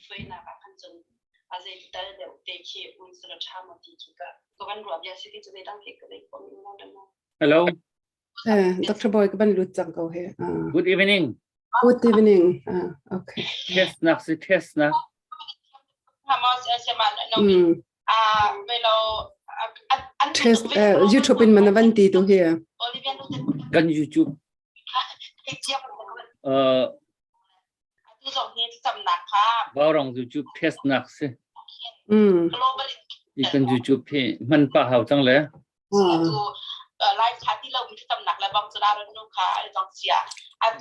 hruainak ah khan cun a zei tal deuh te khi un sala tha ma ti khi ka ka van ruah bia si ti cu zeidang khi ka zei ko mi mo dan Hello. Dr. Boy ka ban lut cang ko he. Good evening. Good evening. Okay. Test nak si test nak. Test YouTube in man van ti tu hi. Kan YouTube. Baurong YouTube test nak si. I kan YouTube hi man pa hau cang le.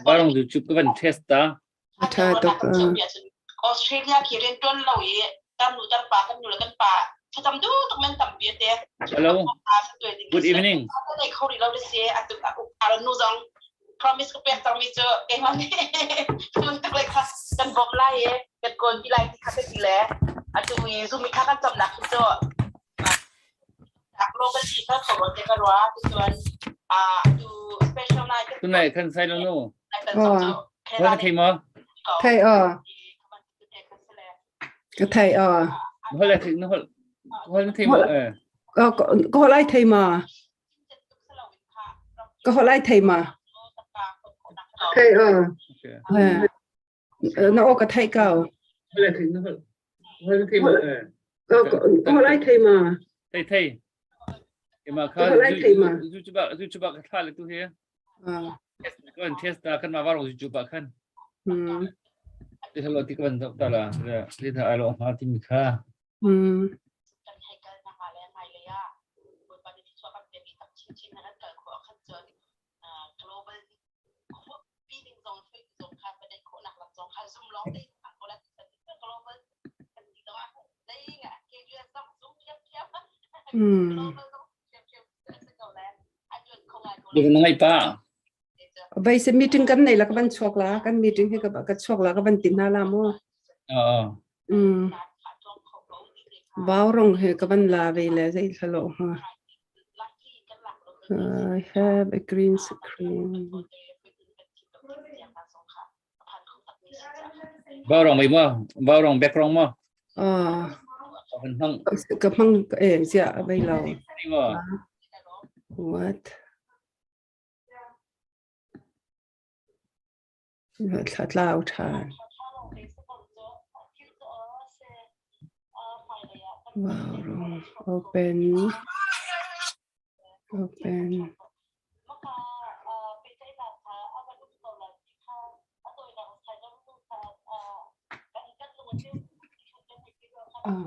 Barong YouTube ka van test ta. Tha tuk. Australia khi rian tuan lo i kan nu kan pa kan nu le kan pa thlacam du tuk men tampi te. Hello. Good evening. Nei kho ri lo de se atu nu zong promise ka pek cangmi cu keimah nih sun tak le kha kan bawm lai i kan kawl ti lai ti kha ka ti le atu i zumi kha kan camnak khi cu Tunai kan sai lo nu. Wa thei ma? Thei a. Ka thei a. Hol thei na hol. Hol na thei ma? Eh. Ka hol ai thei ma? Ka hol ai thei ma? Thei a. Na aw ka theih ko. Ka holh ai thei ma? Thei thei. Ima kha zu chu ba zu chu ba ka thla le tu hi. Kan test ta kan ma warong zu chu ba khan. Ti halo ti kan ta la li tha alo ha ti mi kha. Ngai pa. Vai se meeting kan nei la ka van chuak la kan meeting hi ka ka chuak la ka van tin na la mo. Baurong he ka van la ve le zei thalo ha. I have a green screen. Baurong mai ma baurong background ma. Ah. Ka hmang e zia vai lo. What? Thla tlau ṭhan. Wow, open, open. Ah.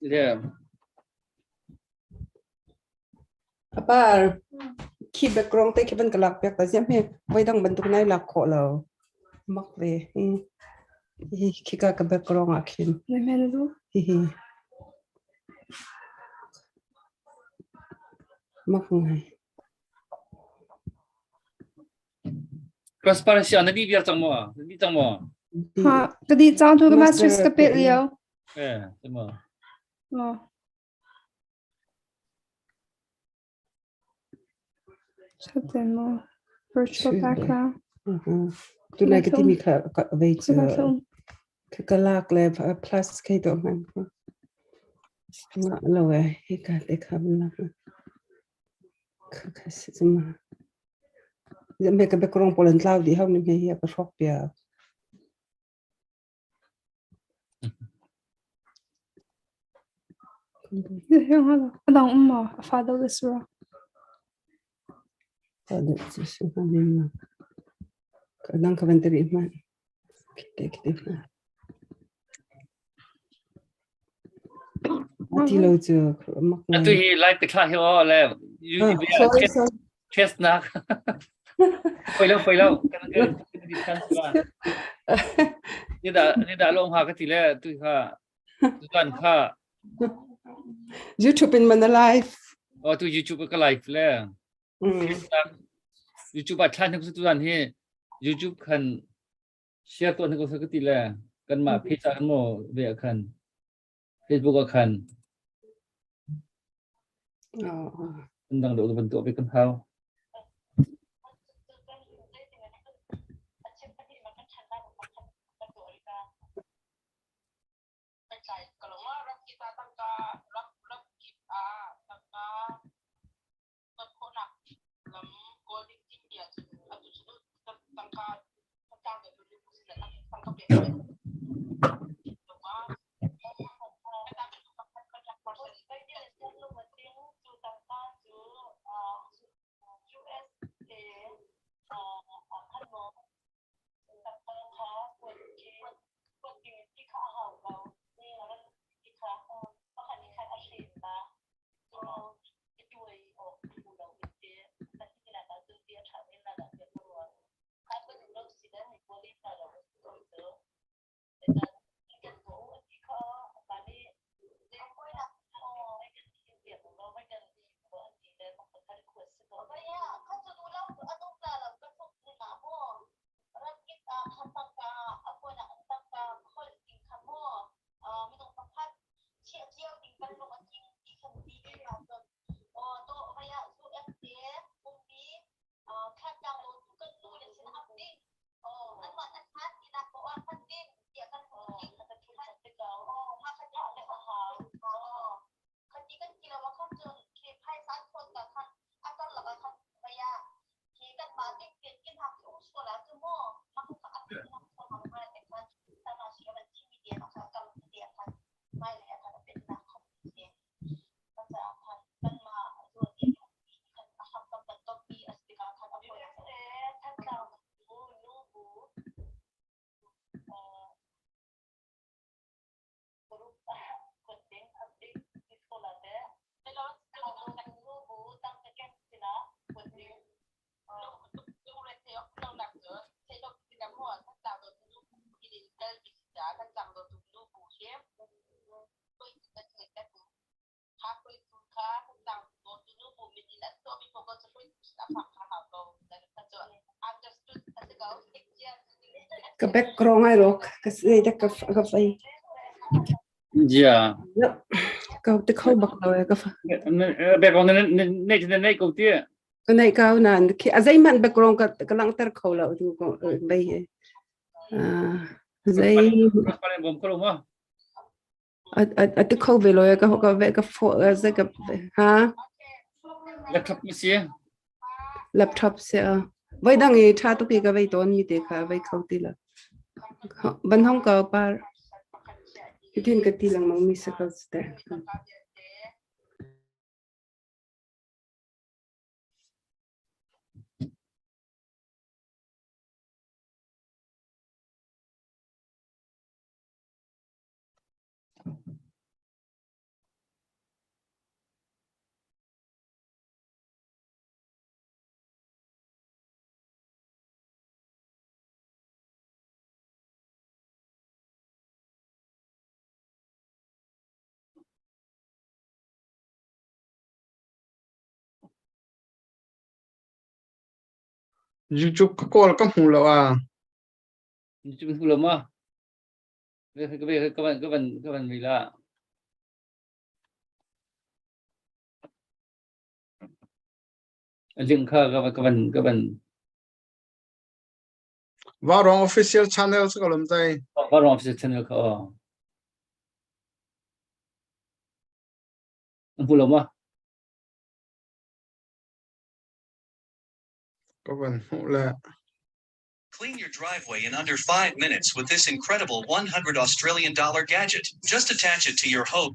Yeah. Apar khi background te khi ban ka lak piak ta siam he voi dang bantuk nai lak khawh lo mak ve hi hi khi ka ka background ah khin hi hi mak ngai Transparency na di biar cang maw? Na di cang maw? Ha, ka di cang tu ka masters ka pet lio. Eh, ma. Oh. Something more virtual background. Tu nai ka timi kha ka vei cu ka ka lak le plus kai to man ko. Ma lo e hi ka te kha ban la. Ka ka si ma. Me ka background polan tlau di hau ni me hi ka shock pia. Adang um maw a fa deuh le sura. Kadang ka van tari man. Kite kite ma. Ati lo cu mak Atu hi live te thla hi o le test nak. Foi lo foi lo. Kan kan kan Ni da ni da long ha ka ti le tu kha tu kha YouTube in man live. O tu YouTube ka live le. YouTube ah thlan ku tu hi YouTube khan share tuan ko sa ka ti le kan mah page ah mo ve khan Facebook ah khan dang do ban tu ve kan hau. Ka background ai rok ka sei da ka ka fai. Yeah. Ka te khau bak lo ka fa. Background ne ne ne ne ko ti. Ka nei kau nan khi a zei man background ka ka lang ter kho lo tu ko bai he. Ah zei bom ko lo ma. A ti kho ve lo ka ka ve ka fo ze ka ha. Laptop mi si. Laptop se a. Voi dang i tha tu ki ka vei ton mi te kha vei kho ti la. Ban hong ka par. Hitin ka ti lang mang mi sa ka ste. YouTube ka kawl ka hmu lo a. YouTube hmu lo ma? Ka van ka van ka van mi la. Link kha ka ka van ka van. Vaurawng official channel cu ka lom tai. Vaurawng official channel kha aw. An hmu lo ma? Ka van hmuh le. Clean your driveway in under 5 minutes with this incredible 100 Australian dollar gadget. Just attach it to your hose.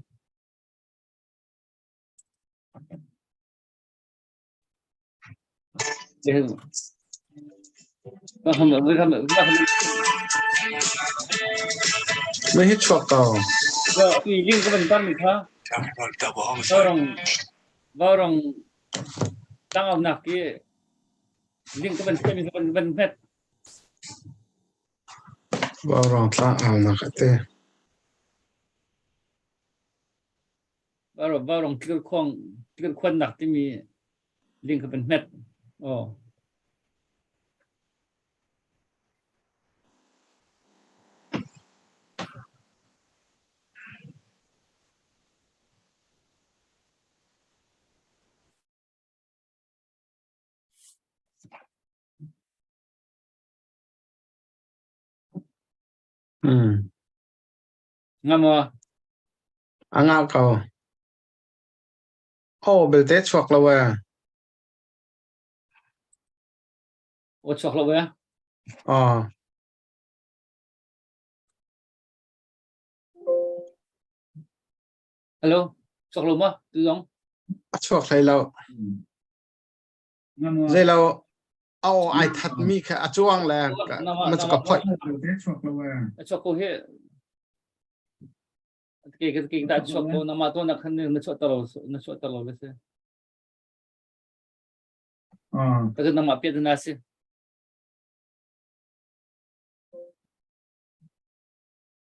Na hi chuak ko. Link ka van tar mi kha. Vaurawng tangau nak ki link ka van mi van van hmet. Vaurawng tlang au nak ate. Vaurawng tlir khuang tlir khuan nak timi link ka van hmet. Oh. Nga maw? A ngah ko. Aw belte chuak lo ee. Aw chuak lo ee. Aw. Hello, chuak lo ma? Tu zong? A chuak hlei lo. Zei lo aw ai that mi kha a chuang le ma chu ka phoi. A chuak ko hi. Ke ke ke ta chuak ko na ma to na khan na chuak talo na chuak talo le se. Ka na ma pet na si.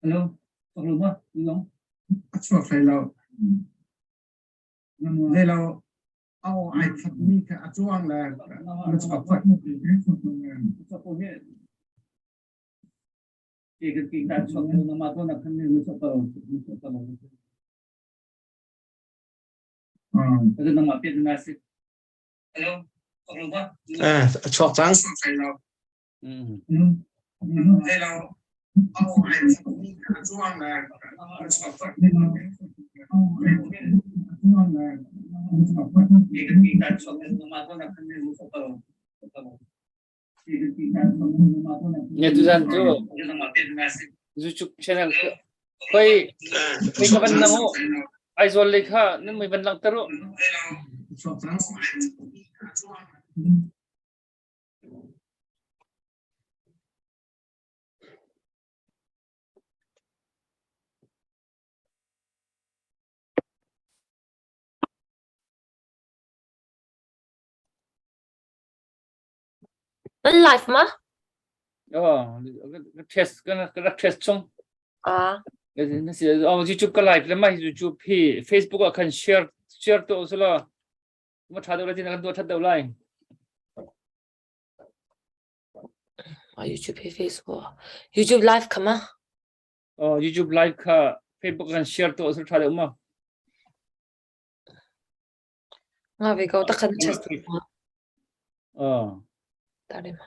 Hello, chuak lo ma? Tu zong? A chuak hlei lo. Zei lo aw ai that mi kha a chuang le na chu ka phoi. Chuak ko hi. Ke ke ke ta chuak ko na ma to na khan na chuak talo na chuak talo. Ka na ma pet na si. Hello, chuak lo ma? Eh, a chuak cang. Nge tuzan cu YouTube channel koi koi ka van nang u Aizawl lei kha nan mui van langhter u. Nan live ma? Oh, test kan rak test chung. Ah. Na si oh YouTube ka live le ma YouTube hi Facebook ah khan share share to usula. Ma tha deuh lai tin kan tuah that deuh lai. Ah, YouTube hi Facebook. YouTube live kha ma? Oh, YouTube live kha Facebook kan share to usula tha deuh ma. Nga ve ko takhan test. Oh. Tare ma.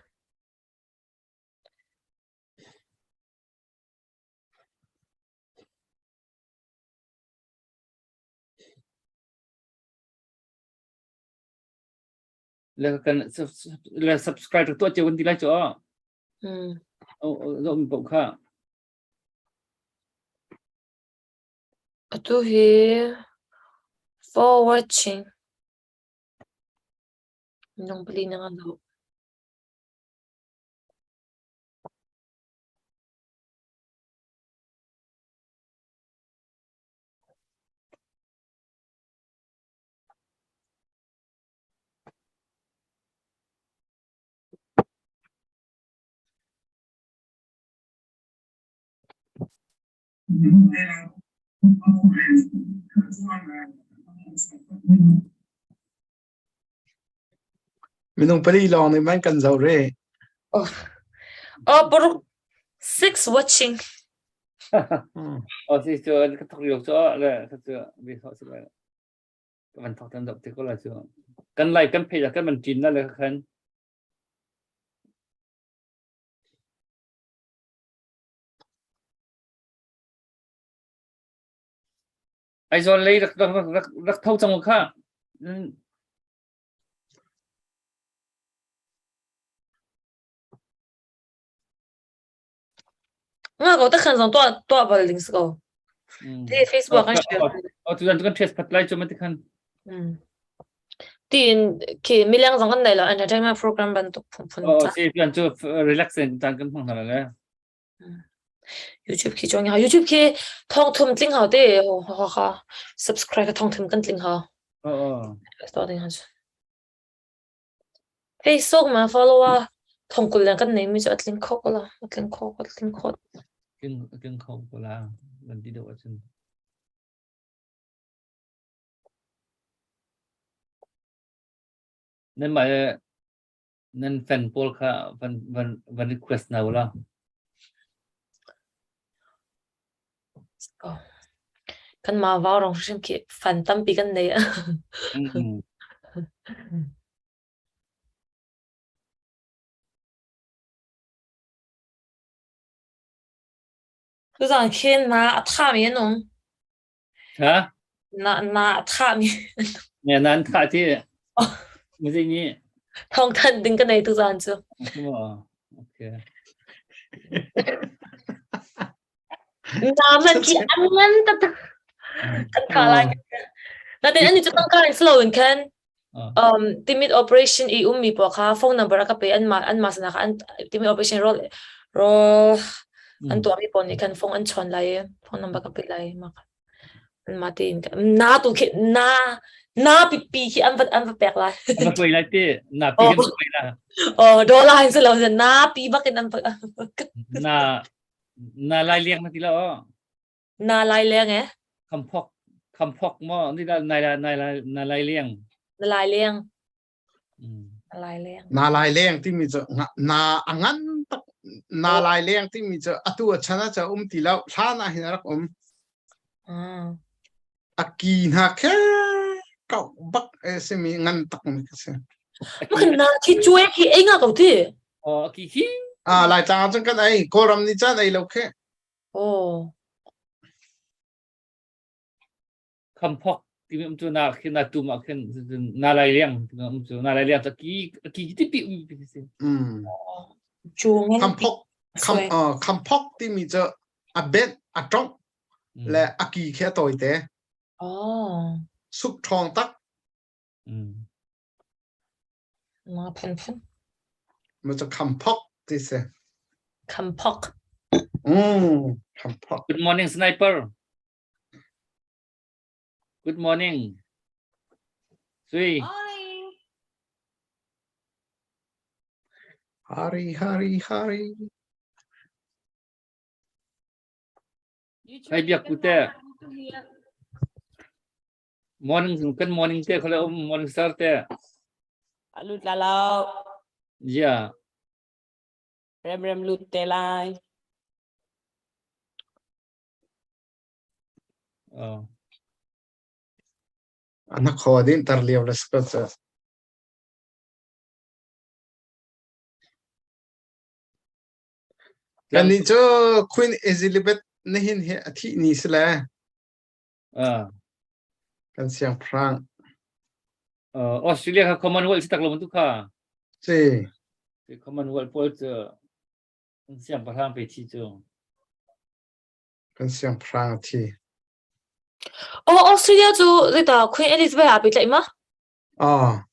Le kan le subscribe to che kan ti lai cho. Zo mi pau kha. Atu hi for watching. Nung pali na nga do. Minung pali lawng nih man kan zoh re. Oh, oh paruk six watching. Oh, si cu ka thok lio cu le ka cu bi so si lai. Ka van thok tan dok te ko la cu. Kan lai kan phe kan man tin na le khan. Aizawl lei rak rak rak rak tho cang kha. Nga ko ta khan zong tuah tuah bal ding si ko. Ti Facebook kan share. Oh, tu kan test phat lai chu ma ti khan. Tiin khi miliang zong kan nei lo entertainment program bantuk phun phun. Oh, si kan chu relax in tan kan hmang hna le. YouTube khi chong ha YouTube khi thong thum tling hau te ho ha ha subscribe ka thong thum kan tling ha. Oh. Sto ding ha. Facebook ma follower thong kul lang kan nei mi chu atling kho ko la atling kho ko atling kho. Tling tling kho ko la ban ti do achin. Nan mah nan fan pawl kha van van van request na ula. Kan ma vau rong hrim khi fan tampi kan nei. Tuzaan khin na a thami an um. Ha? Na na a thami. Ne nan tha ti. Muzi ni. Thong than ding ka nei tuzaan cu. Okay. Na man khi an ngan ta ta. Kan tha lai. Na den ani chu tangka in slow in khan. Timit operation i ummi pawl kha phone number a ka pe an mah an mah sinah kha an timit operation rol rol an tuahmi pawl nih khan phone an chawn lai i phone number ka pe lai mah kha an mah tein na tu khi na na pipi khi an va an va pek lai an va tuai lai ti na pi kan tuai la oh dollar in si lo na pi bak in an va na na lai liang na ti la o Na lai leng e? Khamphok khamphok maw ni la nai la nai la na lai leng. Na lai leng. Na lai leng. Na lai leng timi cu na a ngan tak na lai leng timi cu atu a chan ah ca um ti lo hlan ah hin a rak um. A ki hna khe kau bak e simi ngan tak mi ka si. Makan na khi chuai khi ei nga ko ti. Oh ki khi. Ah lai tlang cun kan ei Kawlram ni chan ei lo khe. Oh. Khamphok timi um cu na khi na tum ah khin na lai liang timi um cu na lai liang cu ki ki tipi um pi si. Cu ngen Khamphok kham khamphok timi cu a bet a tong le a ki khi a tawi te. Oh. Suk ṭhawng tak. Ma phunphun. Ma cu khamphok ti si. Khamphok. Khamphok. Good morning, sniper. Good morning. Sui. Morning. Hari, hari, hari. Hai biak kute. Morning kan morning te khale um morning star te. Lut la lo. Yeah. Rem rem lut te lai. Oh. Ana kho din tar liao la ska cha. Kan ni cu Queen Elizabeth nihin hi a thih ni si le. Kan siangpahrang. Australia kha Commonwealth si tak lo tu kha. Si. Commonwealth pawl cu kan siangpahrang pe thi cu. Kan siangpahrang a thi. Oh, Australia cu zeita Queen Elizabeth a pe tlaih ma? Ah.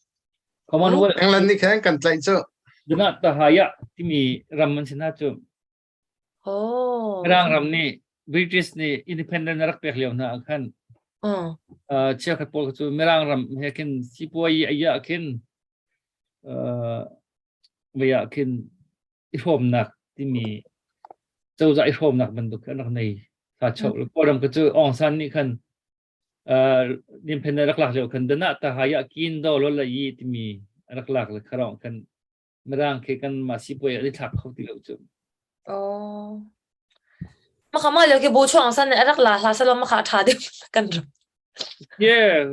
Commonwealth England nih khan kan tlaih cu. Duna tahaya timi ram an si na cu. Oh. Mirang ram nih British nih independent rak pek lio hna ah khan chiakhat pawl cu Mirang ram he khin sipuai aya khin vei ah khin i hrawmnak timi cozah i hrawmnak bantuk an rak nei tha chok Kawlram ka cu Aung San nih khan independent rak lak lio khan dana ta haya kin do lo la yi timi rak lak le kharong khan Mirang khi kan mah sipuai an i thlak kho ti lo cu. Oh. Maka ma lio ki bu chuang san rak la hla salom maka tha deuh kan ram. Yeah.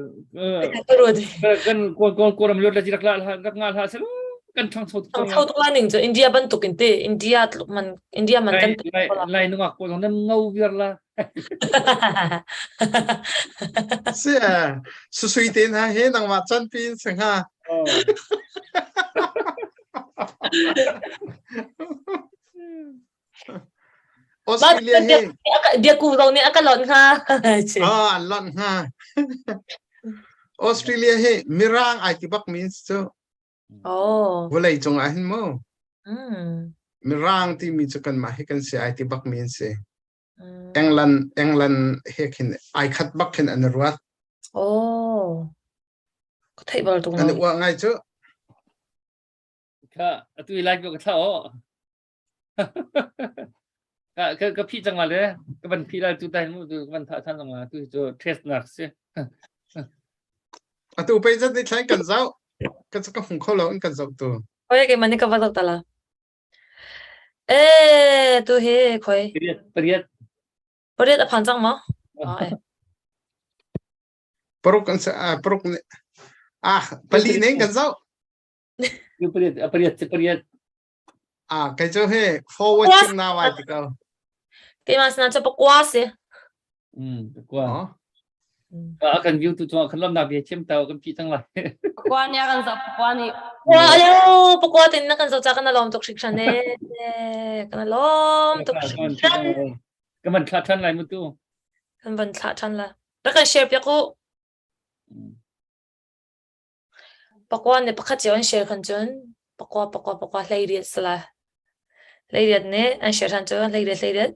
Kan ko ko ram lot la rak la rak nga hla salo kan thang chho thang chho tuk la ning chu India bantuk in te India tluk man India man kan lai nungak ko nan ngau viar la. Si su sui te na he nangmah chan pin sangha. Australia hi bia ku zong nih a ka lon hnga. Ah, an lon hnga. Australia hi mirang ai ti bak means cu. Oh. Vawlei cung ah hin mu. Mirang timi cu kanmah hi kan si ai ti bak mi an si. England England he khin ai khat bak khin an ruat. Oh. Ka theih bal tung An i uah ngai cu. Kha atu i like ka thla o. Ka ka ka phi cang la le ka van phi lai tu tai mu tu van tha than cang la tu cu test nak si. Atu pei zat ni thlain kan zau. Ka ka hung kho lo in kan zau tu. Oi ke mani ka va zau ta la. Eh tu he khoi. Pariat pariat. Pariat a phan cang ma? Paruk an paruk ah pali ne kan zau. Pariat pariat pariat. Ah kai cu he forward chim na wai ti ko. Keimah sinah cu pakua si. Pakua. A kan view tu cungah kan lawmnak bia chim tau kan pi cang lai. Pakua nih a kan zoh pakua nih. Wa ayo pakua tin na kan zoh ca kan lawm tuk hringhran e. Kan lawm tuk hringhran. Kan van thlah than lai mu tu. Kan van thlah than la. Rak kan share piak u. Pakua nih pakhat cio an share khan cun pakua pakua pakua hlei riat sala. Hlei riat nih an share than cun hlei riat hlei riat.